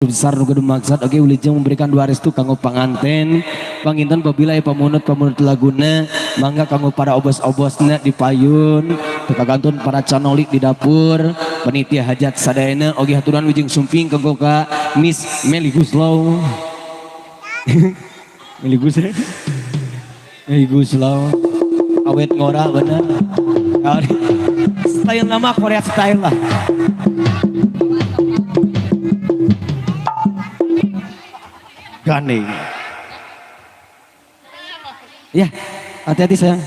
Besar nu gaduh maksad oge wilujeng memberikan dua restu kanggo panganten. Panginten pabila aya pamunut-pamunut laguna, mangga kanggo para obos-obosna di payun, teu kagantun para canolik di dapur, panitia hajat sadayana oge haturan wilujeng sumping kanggo ka Miss Melly Goeslaw. Melly Goeslaw. Melly Goeslaw. Awet ngora bener. Style nama Korea style lah. Gandeng. Ya, hati-hati sayang.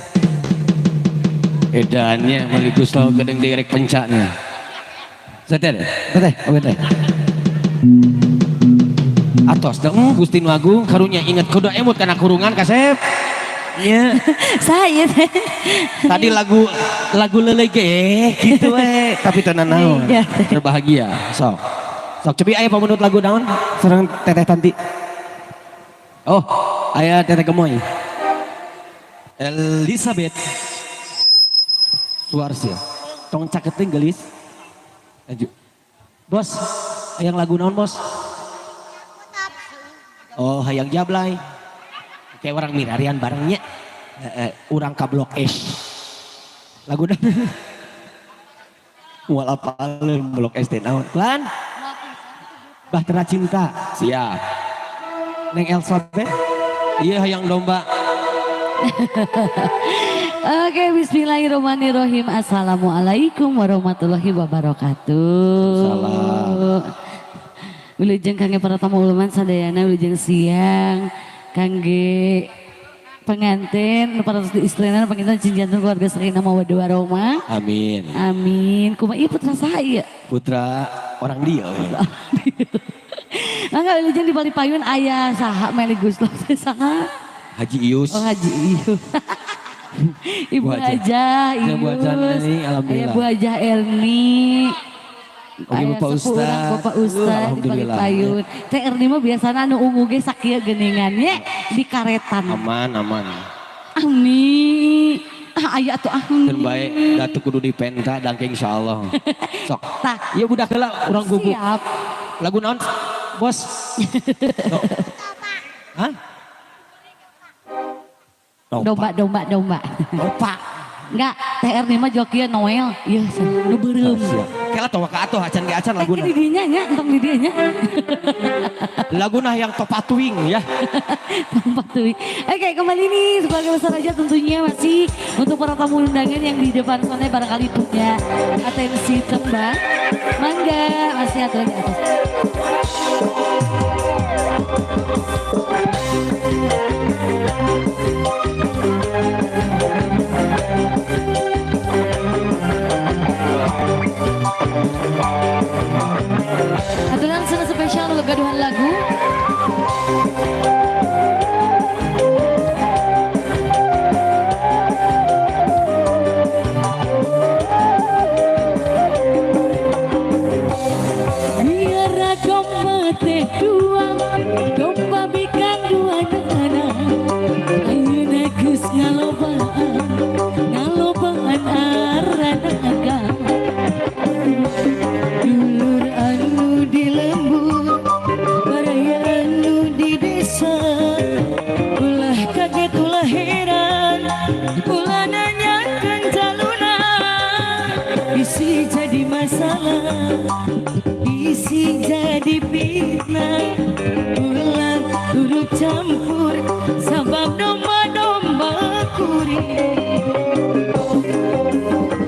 Edannya Melly Goeslaw gedeng direk pencaknya. Saya teh, teh, oke teh. Atos dong Gusti Nu Agung karunya inget kudu emut kana kurungan kasep. Iya. Saya teh. Tadi lagu lagu lelege gitu we, tapi tenan naon. Iya. Berbahagia. Sok. Sok cobi aya pamunut lagu naon? Sareng Teteh Tanti. Oh, aya Teteh Gemoy. Elizabeth Suarsil. Tong caketing gelis. Lanjut. Bos, hayang lagu naon bos? Oh, hayang jablay. Kayak orang mirarian barengnya. Urang ka Blok S. Lagu naon? Moal apaleun Blok S teh naon? Lan? Bahtera Cinta. Siap. Neng Elizabeth. Iya hayang domba. Oke, bismillahirrahmanirrahim. Assalamualaikum warahmatullahi wabarakatuh. Salam. Wilujeng kangge para tamu uluman sadayana, wilujeng siang kangge pengantin para istrina panginten cinjantun keluarga sakinah mawaddah warahmah. Amin. Amin. Kumaha ieu putra saha ieu? Putra orang dia. Mangga wilujeng di balik payun aya saha Melly Goeslaw saha? Haji Ius. Oh Haji Ius. Ibu Bu Hajah. Hajah Ya, Bu Hajah Ius. Erni, alhamdulillah. Aya Bu Hajah Erni. Oke, Aya Bapak sepuh urang, Ustad. Bapak Ustad di balik Alhamdulillah. payun. Teh Erni mah biasana anu ungu ge sakieu geuningan nya di karetan. Aman, aman. Amin. Ah aya atuh amin. Keun bae datu kudu dipenta dangke insyaallah. Sok. Tah. Ieu budak heula urang guguk. Siap. Lagu naon? Bos. Sok. Hah? Domba domba domba. Domba. Enggak, Teh Erni mah jokieu Noel. Ieu nu beureum. Siap. Kela tawa ka atuh acan ge acan Teh laguna. di dinya nya, entong di dinya. Laguna yang topatuing ya. Tempat tuh. Oke, kembali nih sebagai besar aja tentunya masih untuk para tamu undangan yang di depan sana barangkali punya atensi tembang. Mangga, masih aturan di atas. Aturan sana spesial untuk gaduhan lagu. Miara domba teh dua, domba bikang dua nana. Ayeuna geus ngalobaan, ngalobaan aranaga. Dulur anu di lembur, baraya anu di desa. Ulah kaget ulah heran, ulah nanyakeun jaluna. Bisi jadi masalah, bisi jadi fitnah. Ulah turut campur, sabab domba-domba kuring.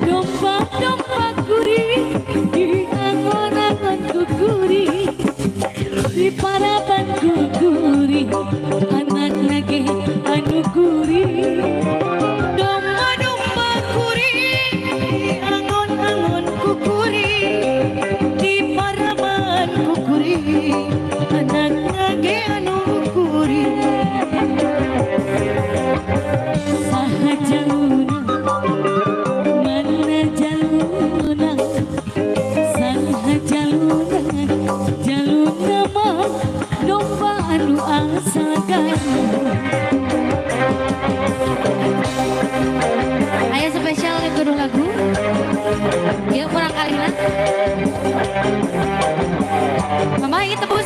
Domba-domba kuring, diangon-angon ku kuring, di paraban ku kuring, anak lagi anu kuring. Domba-domba kuring, diangon-angon ku kuring, di paraban ku kuring, anak lagi anu kuring. Saha jaluna, mana jaluna, saha jaluna, jaluna mah domba anu asa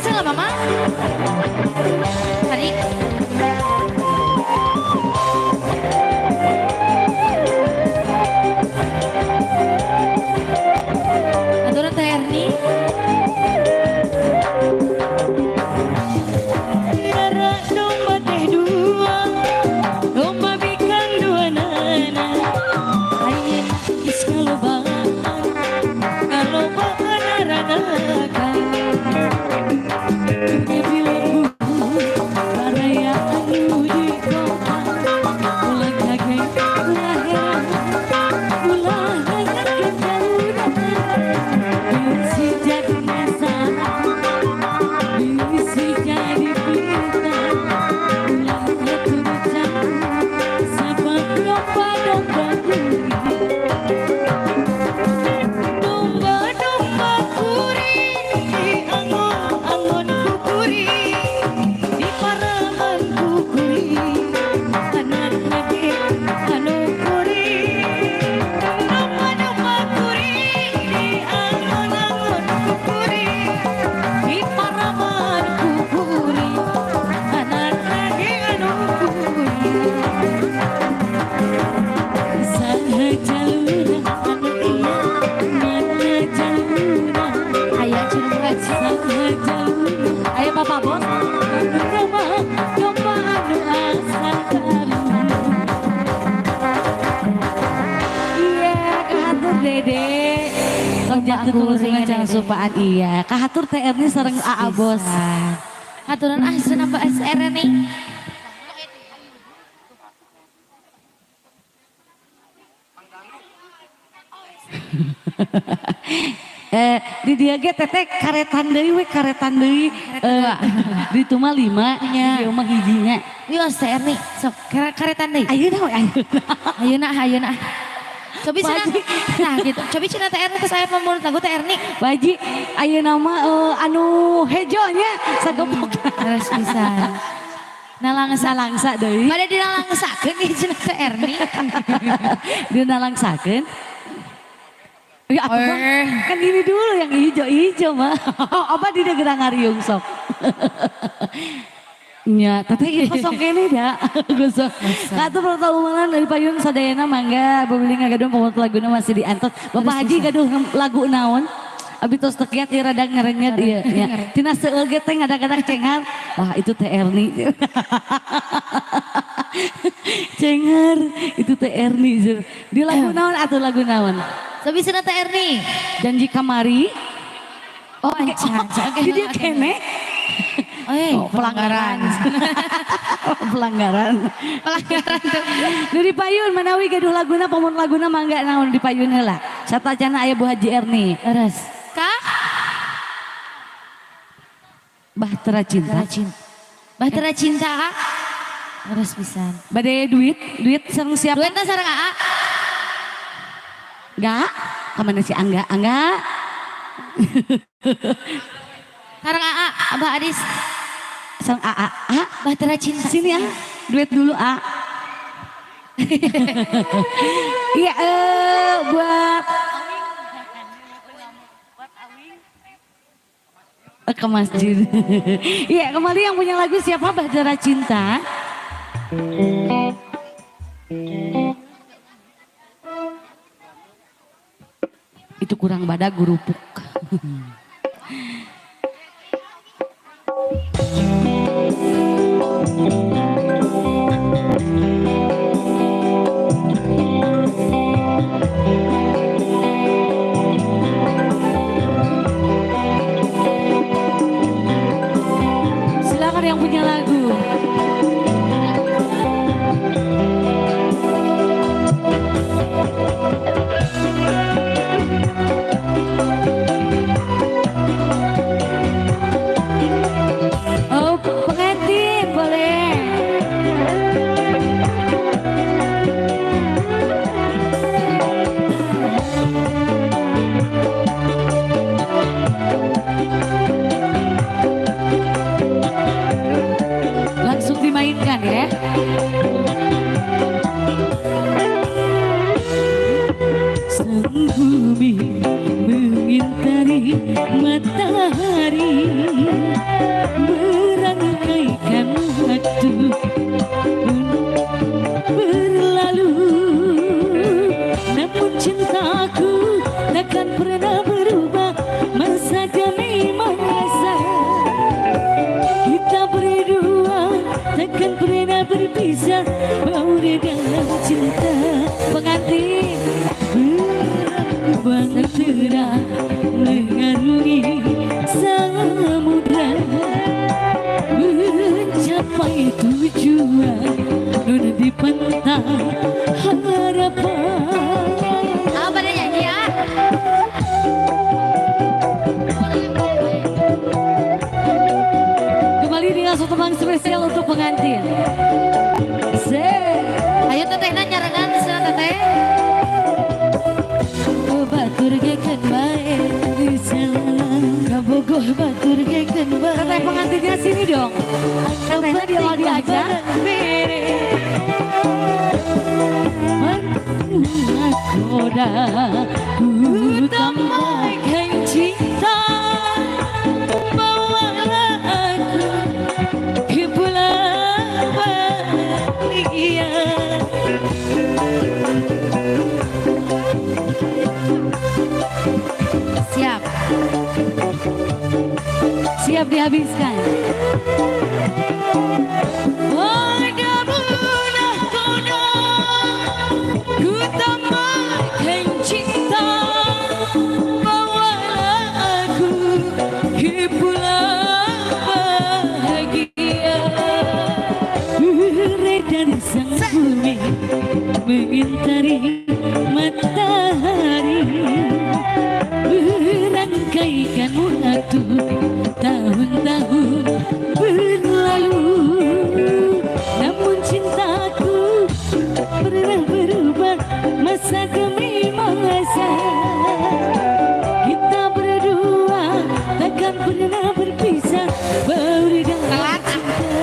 Tiasa lah Mama. Tarik. Aturan Teh Erni. Nara domba teh dua, domba bikang dua nana. Ayeuna geus kalobaan, kalobaan aranakan. Dunia bilang baraya anu di kota, ulah kaget, ulah heran, ulah nanyakeun jalurna. Bisi jadi masalah, bisi jadi fitnah, ulah atuh campur sabab domba-domba kuring. Domba-domba kuring di angon-angon kukuring, di parahan kukuring, anakna ge anu kuring. Domba-domba kuring di angon-angon kukuring, di parahan kukuring, anakna ge anu kuring. Saha jaluna anu ieu, mana jaluna? Aya cenah haji. Saha jaluna Aya Bapak Bos. anu domba, domba anu asal karunya. Iya, kahatur Dede. Tong jatuh kuring, ngajang Dede. supaan iya. Kahatur Teh Erni sareng AA Bos. Aturan ah cenah Mbak SR nih. Di dia ge teteh karetan deui we, karetan deui. Di itu mah 5, Nya. di dieu mah hijinya. Wios Teh Erni, sok karetan deui. Ayeuna we ayeuna. Ayeuna ayeuna. Cobi cenah. Pak Haji. Nah gitu. Cobi cenah Teh Erni terus aya pamurut lagu Teh Erni. Pak Haji, ayeuna mah anu hejo nya sagepok. Terus bisa. Nalangsa. Nalangsa deui. Bade dinalangsakeun ieu cenah Teh Erni. Dinalangsakeun. Ya, aku mah, Eh. kan ini dulu yang hijau-hijau mah. Apa di negara ngariung sok. Nya, teteh ieu kosong kene da. Kosong. Katuh pertaumanan dari payun sadayana mangga bebeli ngagaduh pamot laguna masih diantos. Bapak Haji gaduh lagu naon? Abi tos tekiat ieu rada ngerenyet ieu nya. Tina seueul ge teh ngadak-ngadak cengar. Wah, itu Teh Erni. Cengar, itu Teh Erni. Di lagu naon atuh lagu naon? Cobi cenah Teh Erni. Janji kamari. Oh, anca. Oke. Di dia kene. Eh, Oh, pelanggaran. Pelanggaran. Pelanggaran tuh. Dari payun manawi gaduh laguna pamun laguna mangga naon di payun heula. Satacana aya Bu Haji Erni. Terus. Kak? Bahtera Cinta. Bahtera Cinta. Bahtera Cinta, Kak. Terus pisan. Bade duit, duit sareng siapa? Duetna sareng AA. Enggak. Kamana si Angga? Angga. Sareng AA, Abah Adis. Sareng AA. A. Bahtera Cinta. Sini ah, duet dulu A. Iya, buat ke masjid. Iya, kembali yang punya lagu siapa? Bahtera Cinta. Itu kurang badak gurupuk. Silakan yang punya lagu. Oh, pengantin boleh. Takkan pernah berpisah, baur dalam cinta. Pengantin bahtera mengarungi samudra, mencapai tujuan nun di pantai harapan. Apa dia nyanyi ya? Kembali dengan satu tembang spesial untuk pengantin. Se Ayo tetehna nyarengan sana, teteh. Batur gekeun bae kabogoh, batur gekeun bae. Teteh pengantinnya sini dong. Tetehnya dia mau diajak. Nakoda, ku tambahkan cinta, bawalah aku ke pulau bahagia. Siap. Siap dihabiskan. Ada nakoda, ku tambahkan cinta, bawalah aku ke pulau bahagia. Beredar sang bumi mengintari matahari, berangkaikan waktu tahun-tahun berlalu, namun cintaku pernah berubah masa demi masa. Kita berdua takkan pernah berpisah, baur dalam cinta.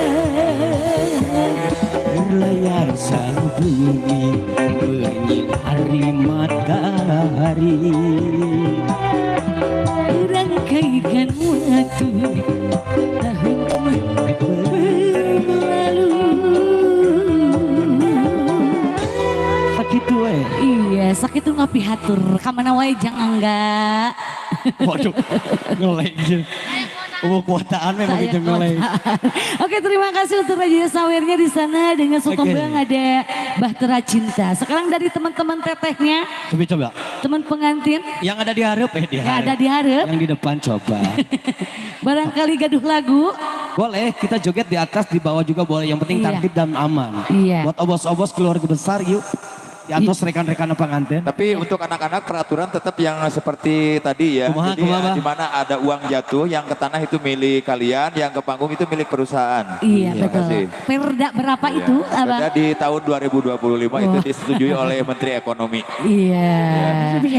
Berlayar sang bumi menyinari matahari, rangkaikan waktu tahun berlalu. Sakit we. Iya, sakit tuh ngapihatur. Kamana wae jangan enggak. Waduh, ngelek gitu. Oh, kuotaan memang Saya gitu ngelek. kuotaan. Oke, terima kasih untuk Raja Sawernya di sana dengan Sotombang ada Bahtera Cinta. Sekarang dari teman-teman tetehnya, Coba coba. Teman pengantin Yang ada di hareup eh di yang ada di hareup, Yang di depan coba. Barangkali gaduh lagu. Boleh, kita joget di atas, di bawah juga boleh. Yang penting tertib dan aman. Buat obos-obos keluarga besar yuk. Di atas rekan-rekan pengantin. Tapi untuk anak-anak peraturan tetap yang seperti tadi ya. Kumaha, Jadi kumaha, Bah? Di mana ada uang jatuh, yang ke tanah itu milik kalian, yang ke panggung itu milik perusahaan. Iya, Terima betul. kasih. Perda berapa itu, Abang? Perda di tahun 2025 itu disetujui oleh Menteri Ekonomi.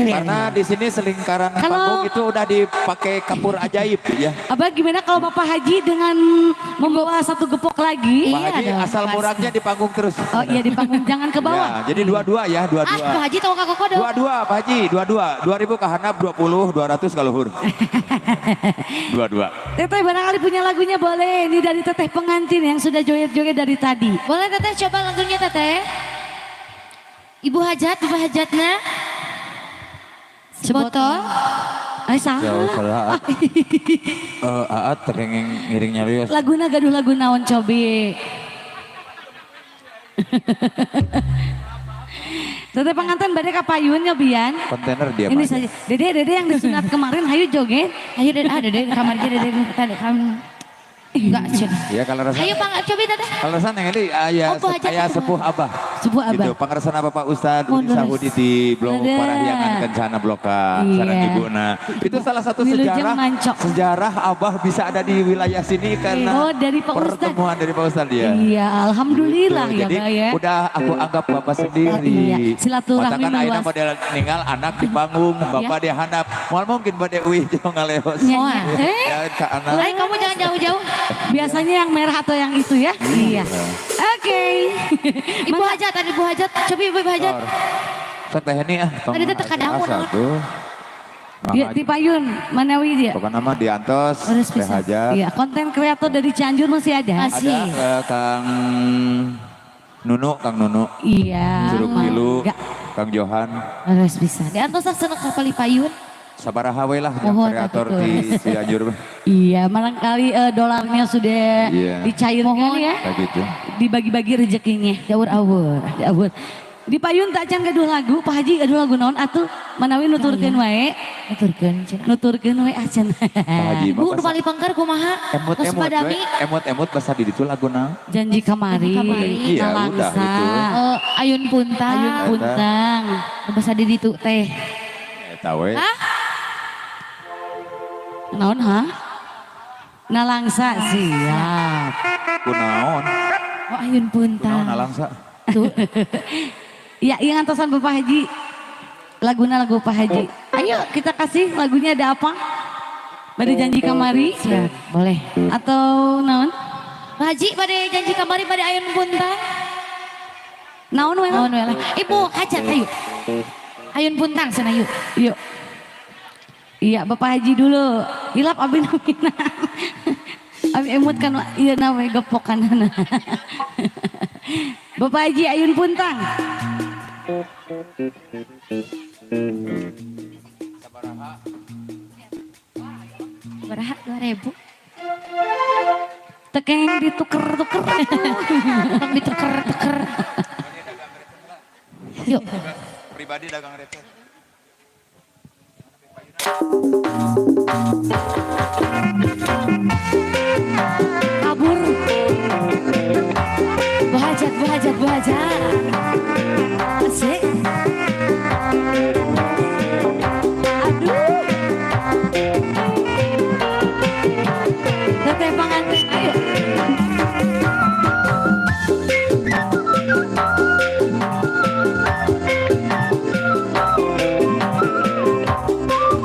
Karena di sini selingkaran panggung itu udah dipakai kapur ajaib ya. Abang, gimana kalau Bapak Haji dengan membawa satu gepok lagi? Pak Iya Haji dong, asal pasti. murahnya di panggung terus. Oh iya, di panggung, jangan ke bawah. Ya, jadi dua-dua ya, dua-dua. Ah, Pak Haji tau kak Koko dong. Dua-dua, Pak Haji, dua-dua. 2000 ke handap, 20, 200 ke luhur. Dua-dua. Teteh barangkali punya lagunya boleh. Ini dari teteh pengantin yang sudah joget-joget dari tadi. Boleh teteh coba lagunya, teteh. Ibu hajat, ibu hajatna. Sebotol. Ay, saha? Jauh salah. Eh, Aat teu kenging ngiring nyarios. Laguna gaduh lagu naon cobi? Teteh pengantin bade ka payun nyobian. Kontainer dia Ini mah. saja. Dede, dede yang disunat kemarin, hayu joget. Ayo dede, ah dede kamar aja dede tadi kamu. Enggak, cen. Ya kalau rasa Ayo pak, cobi teteh. kalau rasa yang ini aya Oh, Bu Hajat aya itu. sepuh abah. Sepuh abah. Gitu, pangersana Bapak Ustad Udi Mundur. Sahudi di Blok Ada. Parahyangan Kencana Bloka sareng ibuna. Itu salah satu Wilujeng sejarah mancok. sejarah abah bisa ada di wilayah sini karena Oh, dari Pak Ustad. pertemuan dari Pak Ustad ya. Iya, alhamdulillah Gitu. ya, Jadi Pak ya. udah aku anggap bapak sendiri. Iya, silaturahmi Matakan ayeuna meluas. model ninggal anak di panggung, bapak di handap. Moal mungkin bade uih jeung ngaleos. Iya. Eh, Ya ka anak. Ayo kamu jangan jauh-jauh. Biasanya yang merah atau yang itu ya? Iya. Oke. Ibu hajat, ada ibu hajat. Cobi ibu hajat. Tor. Sok teh ini ah. Tong Ada teh kadang asa naon. tuh. Dia di payun, mana wi dia? Pokoknya mah diantos Harus teh bisa. hajat. Iya, konten kreator dari Cianjur masih ada. Masih. Ada Kang Nunu, Kang Nunu. Iya. Curug Tilu, Enggak. Kang Johan. Harus bisa. Di antos seneng kapal payun. Sabaraha we lah yang Mohon, kreator atuh. di Cianjur mah. Iya, barangkali dolarnya sudah dicairkan Mohon. ya. Kayak gitu. Dibagi-bagi rezekinya. Diawur-awur. Diawur. Di payun tak can gaduh lagu, Pak Haji gaduh lagu naon atuh? Manawi nuturkeun wae, Nuturkeun cenah. Nuturkeun wae acan. Pak Haji mah Ibu nu basa- paling pengker kumaha? Tos Emut-emut we, padami. Emut-emut basa di ditu lagu naon? Janji kamari, Janji kamari. Iya, udah nalangsa. itu. Ayun puntang. Ayun puntang. Nu basa di ditu teh. Eta we. Hah? Naon ha? Nalangsa siap. Kunaon? Oh, ayun Kunaon puntang. nalangsa? Tuh. Ya, iya ngantosan Bapak Haji. Laguna lagu Pak Haji. Ayo kita kasih lagunya ada apa? Bade janji kamari Siap, boleh. Atau naon? Pak Haji bade janji kamari bade ayun puntang. Naon we? Naon we lah. Ibu hajat ayo. Ayun puntang sana yuk. Yuk. Iya, Bapak Haji dulu. Hilap abi namina. Abi emut kan ieu na we gepokanana. Bapak Haji ayun puntang. Sabaraha 2000. Tekeng dituker-tuker. Tong dituker-tuker. Yuk. Pribadi dagang receh. Kabur. Bu hajat, bu hajat, bu hajat. Asik. Aduh. Teteh panganten ayo.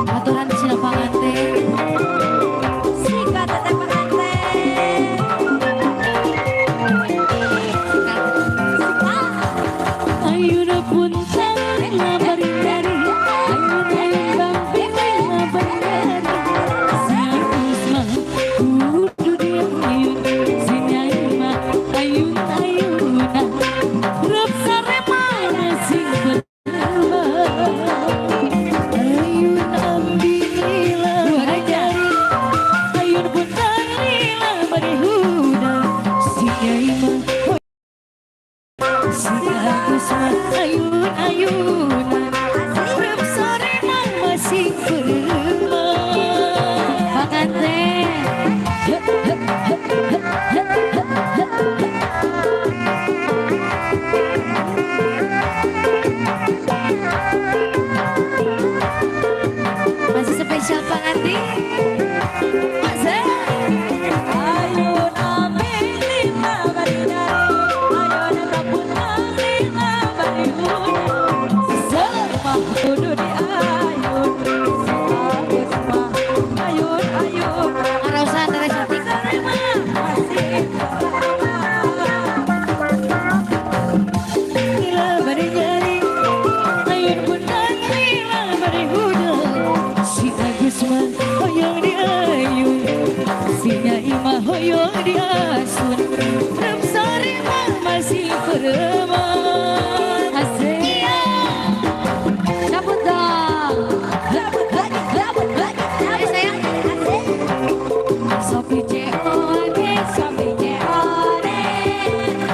Aturan di sini panganten. Sikat teteh panganten. Ayun puntang ngabari-dari, ayun ayun bang pilih ngabari-dari. Si Agus mah kudu diayun, si Nyai mah ayun ayunan. Rep sarema masing berbang. Ayun ambillah jari, ayun puntang lila bari hudang. Si Nyai mah si Agus mah ayun-ayunan. Rep sarema masing berbang. Panganten. Masih spesial pangantin. Masa? Ayun ambil lima bari dari, ayun kapuntang lima bari hudang. Sermah kudu diayun, si Agus mah ayun-ayunan. Arausan teteh cantik. Sarema masih berbang. Lila bari nyari, ayun puntang lila bari hudang. Si Agus mah hoyong diayun, si Nyai mah hoyong diasun. Rep sore mah masih pereman. Asik. Cabut dong. Cabut lagi, cabut lagi, Ayo sayang. Sopi COD, sopi COD,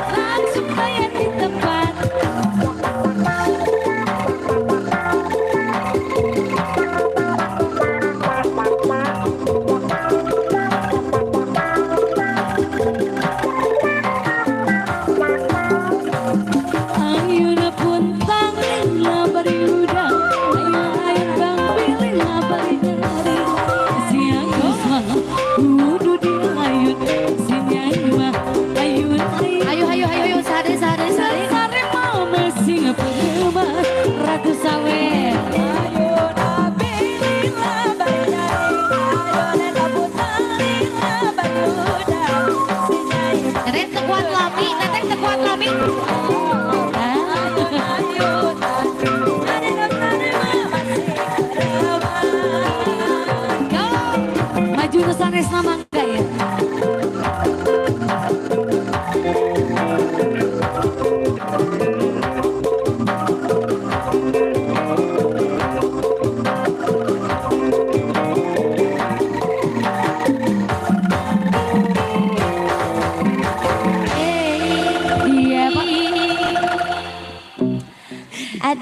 langsung bayar di tempat. Ayun puntang lila bari udang, ayun ayun bang pilih bari nyari. Si Agus mah kudu diayun, si Nyai mah ayun ayun. Ayo ayo ayo ayo sade sade sade. Sare mau masing pereman ratu sawe. Ayun lila bari nyari, ayun kapuntang lila bari udang. Si Nyai mah Teteh tekuat lami, teteh tekuat lami. Maju ke sanesna mangga ya.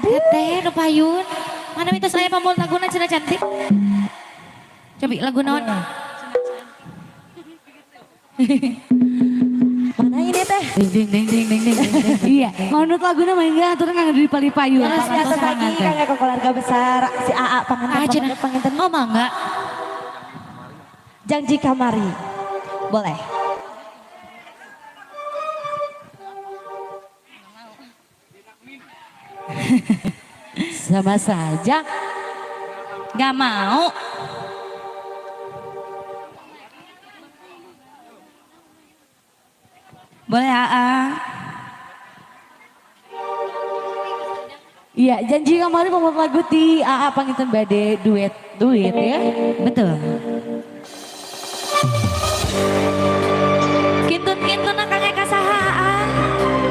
Teteh nu payun. Mana minta saya pamul laguna cenah cantik. Cobi lagu naon? Mana ini teh? Ding ding ding ding ding ding. Iya, mau nut laguna main enggak aturan kanggo di pali payun. Terus satu lagi kanggo ke keluarga besar si AA panganten Ah, cenah. panganten Oh mangga. Janji kamari. Boleh. Sama saja. Gak mau. Boleh AA. Iya, janji kamari pamul lagu ti AA panginten bade duet duet ya. Betul. Kintun-kintun kang Eka saha AA.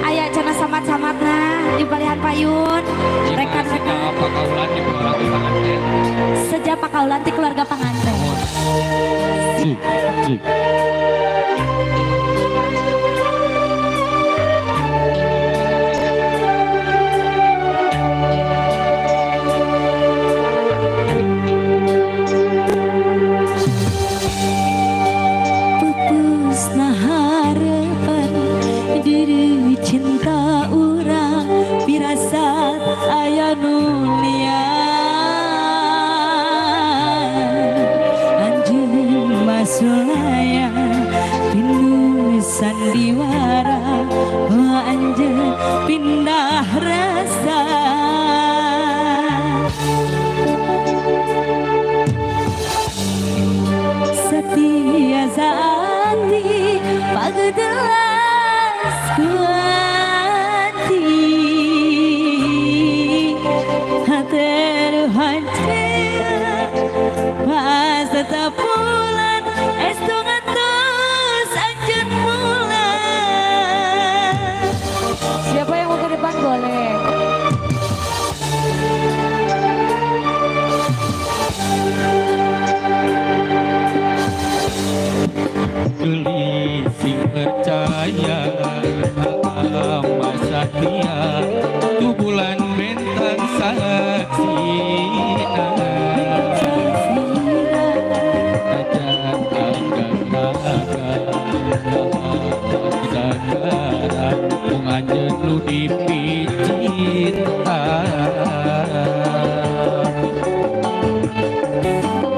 Aya cenah samat-samatna di balihan payun. Rekan-rekan Pakaulan di keluarga panganten. Sejak pakaulan ti keluarga panganten. Cik, cik. Pupusna harapan diri cinta urang pirasat aya nu lian anjeun masulaya pinu sandiwara oh anjeun pindah rasa. Setia saati pagdelas kuati hateru hancur pas tetap bulan estu ngantos anjeun bulan. Siapa yang mau ke depan boleh. Geli sing percaya ama satia tu bulan bentang saksina najan angga raga mung anjeun nu dipicinta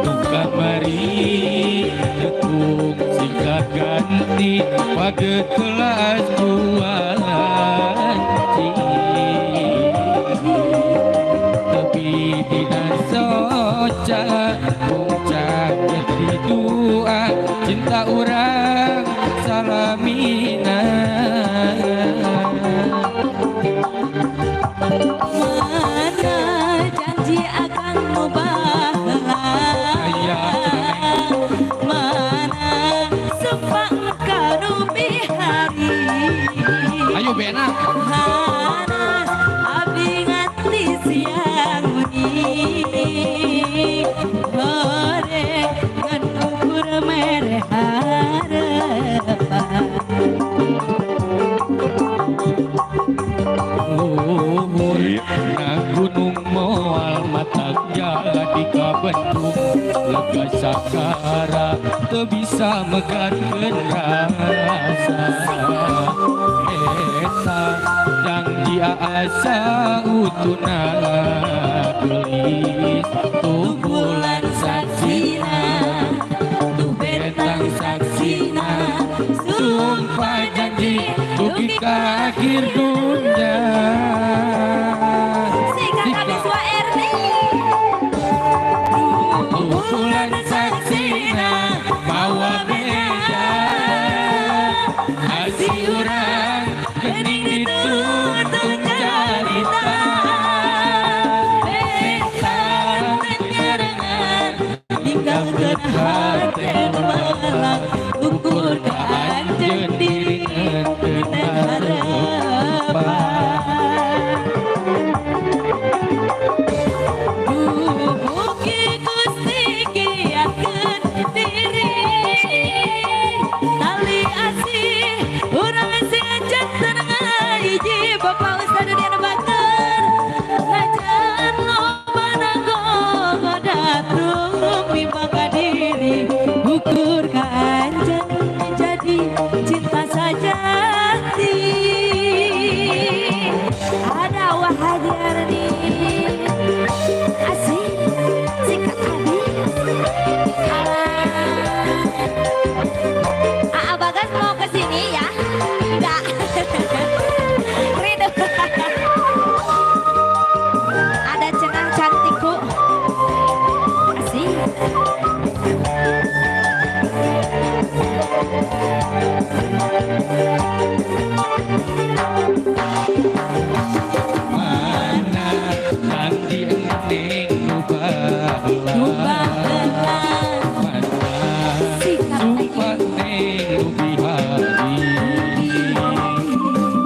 nu kamari tekung singkat ganti pagetelas kualanci tapi dina soca puncak jadi dua cinta urang salamina. Mana janji akan mubahlah, mana sumpah kanu bihari. Ayo Bena. Hanas abdi nganti siang wengi hore ngan ukur mere harapan. Luhur na gunung moal matak jadi kabentuk lega sakara teu bisa megatkeun rasa eta janji asa utuna geulis tuh bulan saksina tuh bentang saksina sumpah janji dugi ka akhir dunya. Si kakak Biswa Erni. Bulan saksina bawa beja asih urang gening dituntun carita bentang nyarengan Ninggalkeun hate melang ukur ka anjeun diri harapan. Mugi Gusti kiatkeun diri tali asih urang sing janten ngahiji Bapak Ustaz Dunia Bakar. demi cinta sejati. Ada wahajar nih asik sikat habis. Aa Bagas mau ke sini ya? Enggak. Rindu. Ada cenah cantikku. Asik. Mana janji neng nu baheula, mana sumpah neng nu bihari,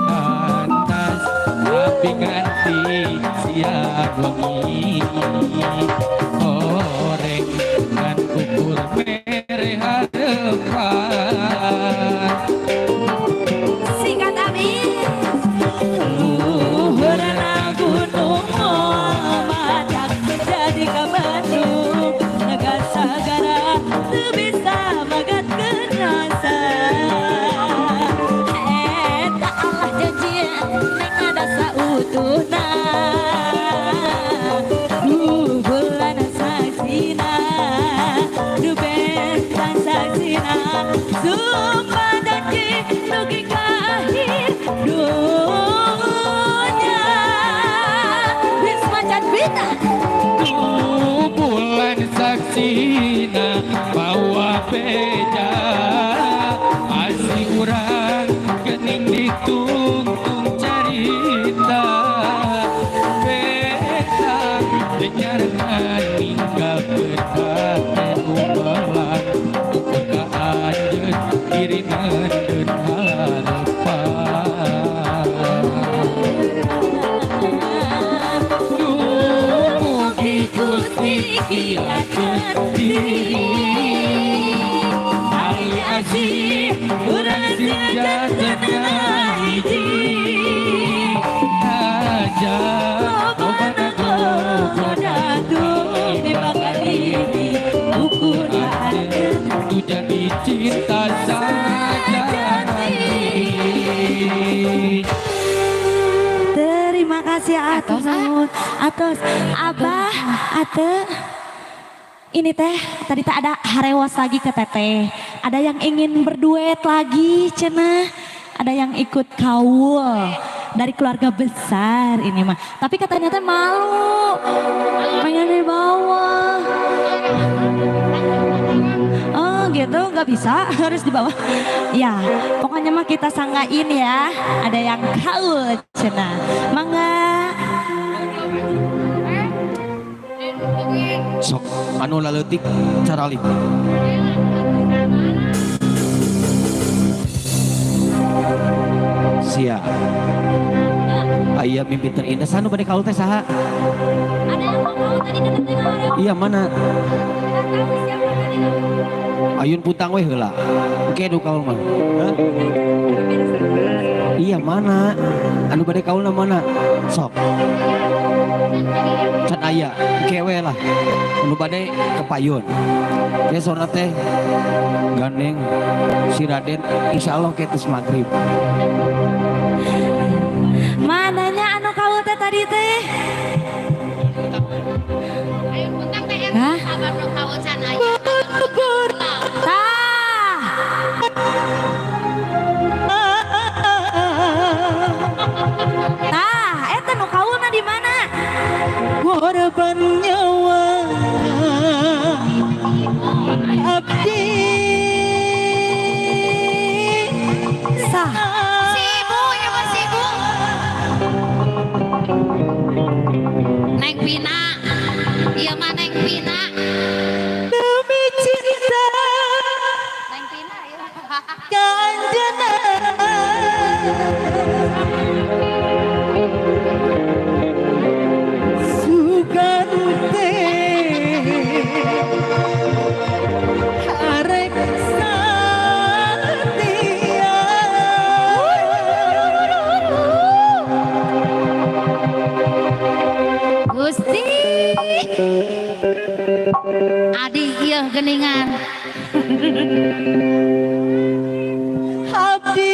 atas tapi nganti siang wengi horeng ngan ukur mere harepan. Sikat habis. Luhurna gunung madak jadi ka Bandung naga sagara teu bisa magatkeun rasa. Eta Allah janji neng ada sautuhna. Bulan saksina, du bentang saksina, sumpah janji dugi ka akhir dunya. Wisma Can Bita. Bulan saksina bawa beja asih urang gening ditungtung carita beta denyarengan ninggalkeun hate umelang ukur ka anjeun diri neundeun harepan. Mugi Gusti kiatkeun diri Ali asih urang sejatena hiji aja Lobana gogoda tuh dimakan diri ukur anjeun tu jadi cinta sajati. Terima kasih atur nuhun. Atos Abah, Ate. Ini teh tadi tak ada harewas lagi ke teteh. Ada yang ingin berduet lagi cenah. Ada yang ikut kaul dari keluarga besar ini mah. Tapi katanya teh malu. Pengen di bawah. Oh gitu, nggak bisa, harus di bawah. Ya, pokoknya mah kita sanggain ya. Ada yang kaul cenah. Mangga. Sok anu laleutik caralik. Sia. Aya mimpi terindah sanu bade kaul teh saha? Ada yang mau kaul tadi teh teh. Iya mana? Nggak tahu siapa tadi. Ayun puntang weh heula. Engke nu kaul mah. Hah? Iya mana? Anu bade kaulna mana? Sok. Can aya, engke we lah. Anu bade kepayun. Ke sora teh gandeng si Raden insyaallah ke tes maghrib. Mananya anu kaul teh tadi teh? Ayun puntang teh Hah? sabar nu kaul can aya. Tah. Tah, eta nu kaulna di mana? Korban nyawa abdi Sah. Si ibu, ya mah si ibu. Neng Pina. Iya mah Neng Pina. Demi cinta Neng Pina ya. kanjena sugante arek satia. Gusti. Adi ieu geuningan. Abdi.